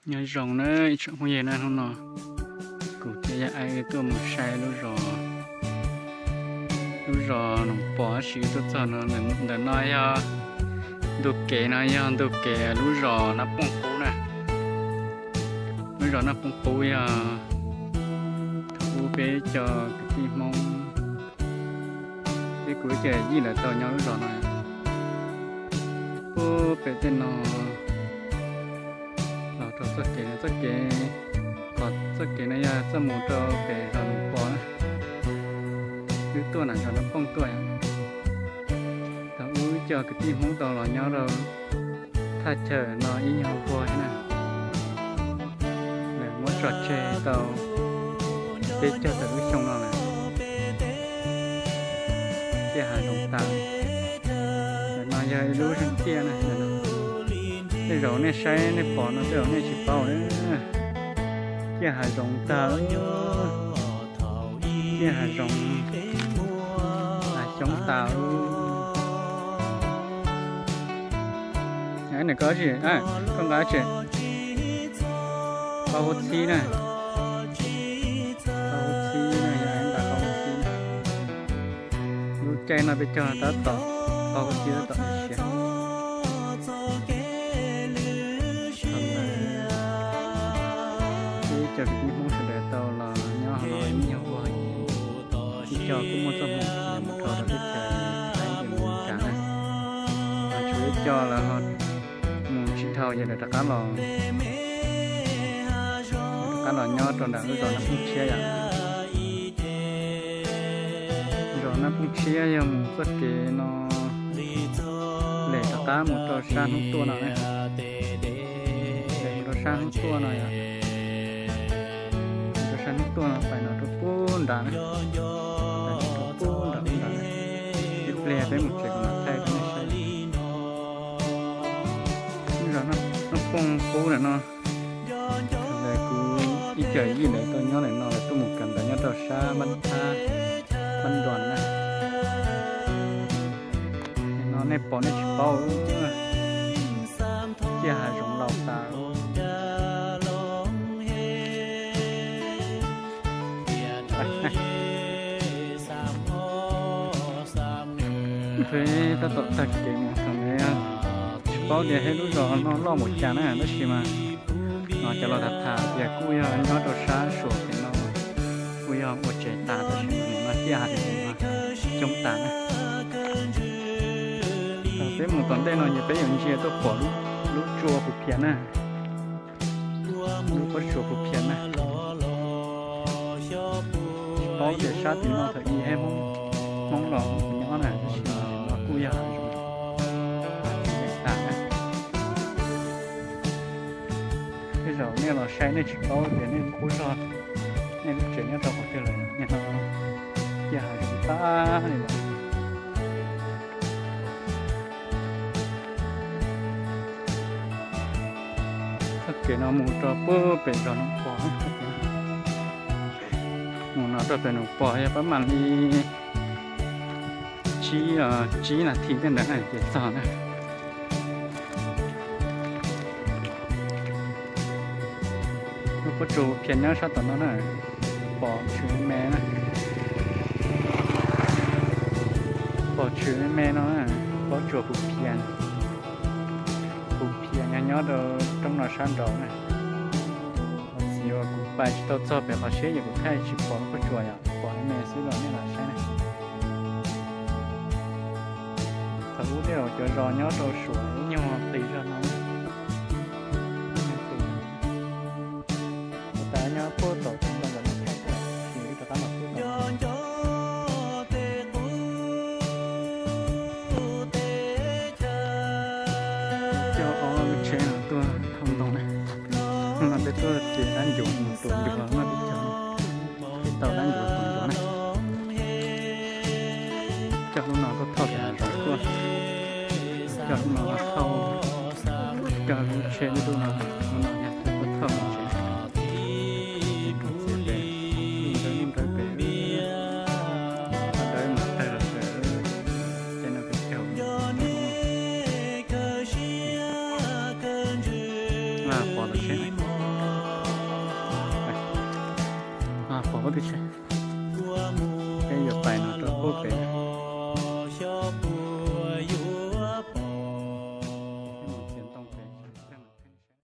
Nyob zoo na ib tsoom phooj ywg na, hnub no kuv thiab yawg Aib tuaj mus saib lub zos, lub zos Noom Pos, tab sis tuaj txog no, ntawm no yog ntug kev no yog ntug kev lub zos Nab Pooj Qub na. Lub zos Nab Pooj Qub yog thaum ub peb cov kwv tij Hmoob, peb kuv ib co yij lawv tau nyob lub zos no. Puag pem tej no los rau txoj kev, txoj kev, qhov txoj kev no yog txoj mus rau pem zos Noom Pos na. Wb tuaj na, zos Nab Pooj tuaj. Thaum ub ib co kwv tij Hmoob tau los nyob rau thaj chaw no ib nyuag vuag thiab na. Lawv muab tso tseg tau peb caug tawm lub xyoo no lawm. Ciaj hav zoov tas. Ntawm no yog ib lub zeeg tiaj na. Tej zaum nej saib nej pom no tej zaum nej tsis paub na. Ciaj hav zoov tag. Ciaj hav zoov, hav xyoob tas. Nws koj tsis, koj nqa tsis, qau hub txhib na. Qau hub txhib na, yog nqa qau hub txhib na. Lub caij no peb cog tab tom, qau hub txhib tab tom siav. Peb cov kwv tij Hmoob sawv daws tau los nyob hauv no ib nyuag ua, ib co kuj muaj txoj hmoo khiav mus rau teb chaws Thaib Amelikas na. Ho tshuav ib co lawv ho mus tsis dhau ces lawv rov qab los, rov qab los nyob rau nram lub zos Nab Pooj Tshiab yom. Zos Nab Pooj Tshiab yog mus txoj kev no, lem rov qab mus rau sab hnub tuaj no na. Lem mus rau sab hnub tuaj no yom. Mus rau sab hnub tuaj no pais no rau pub nrad na. Pais no rau pub nrad, pub nrad na. Ib pliag peb mus tsev kuv mam thaij rau nej saib. Zos Nab Pooj Qub ntawm no, thaum ntawd kuv ib co yij lawv tuaj nyob ntawm no, lawv tuaj mus kawm ntawv nyob rau sab Npab Thab, Npab Ntuas na. No nej pom nej tsis paub, ciaj hav zoov laus tas. Peb tab tom tag kev mus thaum ntawd, tsis paub tias lub zos no loj npaum cas na, tab sis mas no cov laus tham tham tias kuj yog nyob rau sab Suav pem no, kuj yog ua tsev tas, tab sis mas no ciaj hav zoov coob tas na. Thaum peb mus tom ntej no ces peb yuav ntsia tuaj pom lub tsua Phu Phias na. Lub pob tsuas Phu Phias na. Tsis paub tias sab tim no thaum ub Hmoob los nyob na, tab sis no kuj yog hav zoov, hav zoov tas na. Tej zaum nej los saib nej tsis paub tias nej qub zog, nej lub tsev nyob rau qhov twg lawm, niaj hnub ciaj hav zoov tag li lawm. Txoj kev no mus rau pem zos Noom Pos, mus no rau pem Noom Pos yog pab mam li tsib, tsib nas this tej ntawd na ces txog na. Lub pob tsuas Phu Phias nyob sab tom no na, pom tshwm me na, pom tshwm me me no, pob tsuas Phu Phias, Phu Phias nyob nyob rau roob no sab nraud na. Thaum txiv uas kuv pais tsis tau txog pem qhov siab ces kuv thaij tsis pom lub pob tsuas yom, pom me xwb los nej los saib na. Thaum ub tej zaum cov zos nyob rau Suav ib nyuag qis zog no. Ua tas nyob puag tom tsev ntoo ntawm no thaij, ib rov qab los puag tom no. Coj ob lub tsheb no tuaj thauj ntoo na. Hnub no peb tuaj ces dab ncuav mus tuav ncuav no peb cog, peb tau dab ncuav tuav ncuav na. Coj lub no tuaj thauj pem hav zoov tuaj, coj lub no thauj, coj lub tsheb lub no, lub no yog tuaj thauj mus tsev. Txiav pem, nrawb pem, dawb mas tawg los ntawd, ces no peb caug. Pov tom tsheb. Pom peb tsheb.